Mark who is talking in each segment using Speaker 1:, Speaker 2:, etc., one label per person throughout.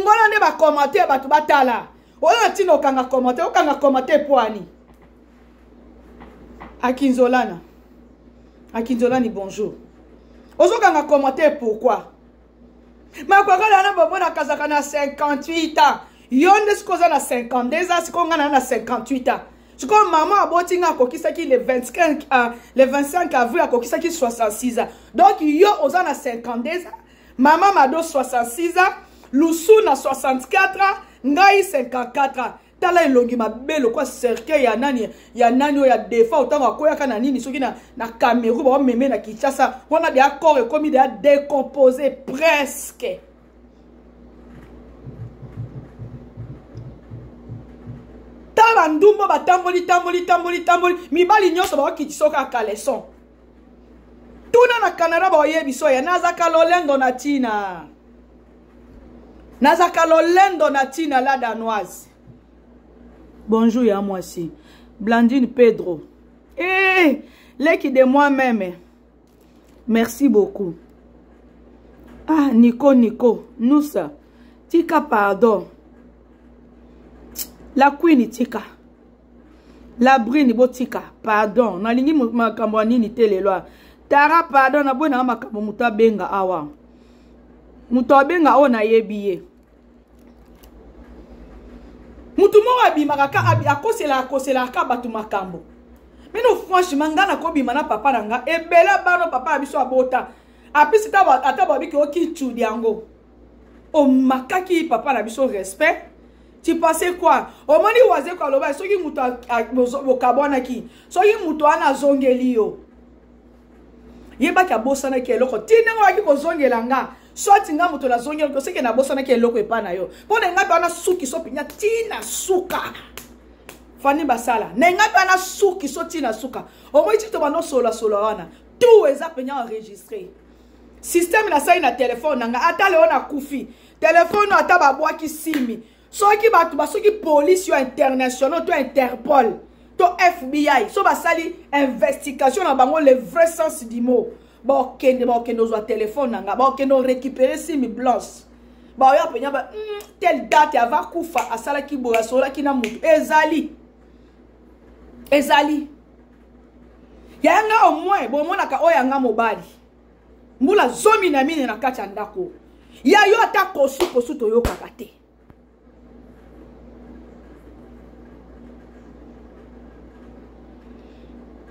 Speaker 1: Fungola nde bacommentaire bato batala. Oyo na ntina okanga commentaire, okanga commentaire poani. Akinzolana. Akinzolani bonjour. Ozokanga commentaire pourquoi? Makwakala na bobo na kazaka na 58 ans. Yo nde sikoyo oza na 52 ans, sikoyo nga na na 58 ans. Sikoyo mama aboti nga akokisaki le 25, uh, le 25 avril akokisaki 66 ans. Donc yo oza na 52 ans, mama Mado 66 ans, Lusuna 64 ans, ngai 54 ans. Tala elongi mabe lokwa cercueil ya nani ya nani oyo ya defa otango akweyaka na nini soki na, na Cameroun baomeme na Kinshasa wana deya corps ekomi deya décomposé presque. Tala bandumba batamboli tamboli tamboli tamboli mibali nyonso baokitisa kaka caleçon. Tuna na Canada baoyebi so ya nazaka lolendo na tina. Nazaka lolendo na tina la danoise. Bonjour ya mwasi. Blandine Pedro. Eh, leki de moi-même. Merci beaucoup. Ah, Nico, Nico, Noussa. Tika, pardon. La Queen, tika. La Brine, botika, pardon. Nalingi makambo ya nini te lelo. Tara, pardon, naboyi na makambo moto abenga awa. Moto abenga oyo nayebi ye. Moto moko abimaka ka akosela akoselaka ka bato makambo. Mino franchement nga nakobima na papa na nga ebele bano papa na biso abota. Apisi ta ata babiki okitudi yango. Omakaki papa na biso respect. Tu pensais quoi? Omoni wazeko aloba soki moto bokabwanaki, soki moto wana azongeli yo. Yebaki abosanaki eloko ti ndenge oyaki kozongela nga soit nga moto nazongeli ko seke nabosanaki eloko epai na yo mpo na ngai mpe wana suki so mpenza ti na suka fani basala na ngai mpe wana suki so ti na suka omoi ti tobanda osolasola wana tout eza mpenza enregistré système nasali na telefone na ngai ata leo nakufi telefone ata babwaki simi soki bato basoki police yo international to interpol to FBI so basali investigation na bango le vrai sens du mot bakende bakende ozwa telefone na nga bakende orécupérer simi blanche baoya mpenza ba telle date ava kufa asalaki boye asololaki na motu ezali ezali ya nga au moins bomonaka oyo ya nga mobali mbula 14 na kati ya ndako ya yo ata kosu kosu toyokaka te.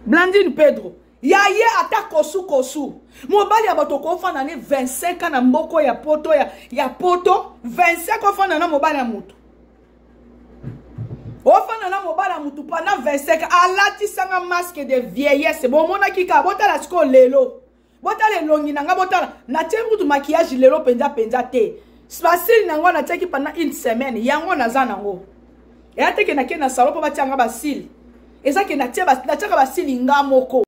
Speaker 1: Blandine Pedro ya ye ata kosu kosu mobali ya bato okofanda ne 25 ans na mboko ya poto ya, ya poto 25 ofanda na mobali ya moto ofanda na mobali ya motu pendant 25 alatisanga masque de vieillesse bomonaki kaka botala sikoyo lelo botala elongi na nga botala natie kutu maquillage lelo mpenza mpenza te basili na yango natiaki pendant une semaine yango naza nango eya teke nake na salon mpo batia nga basili eza ke natiaka basili nga moko.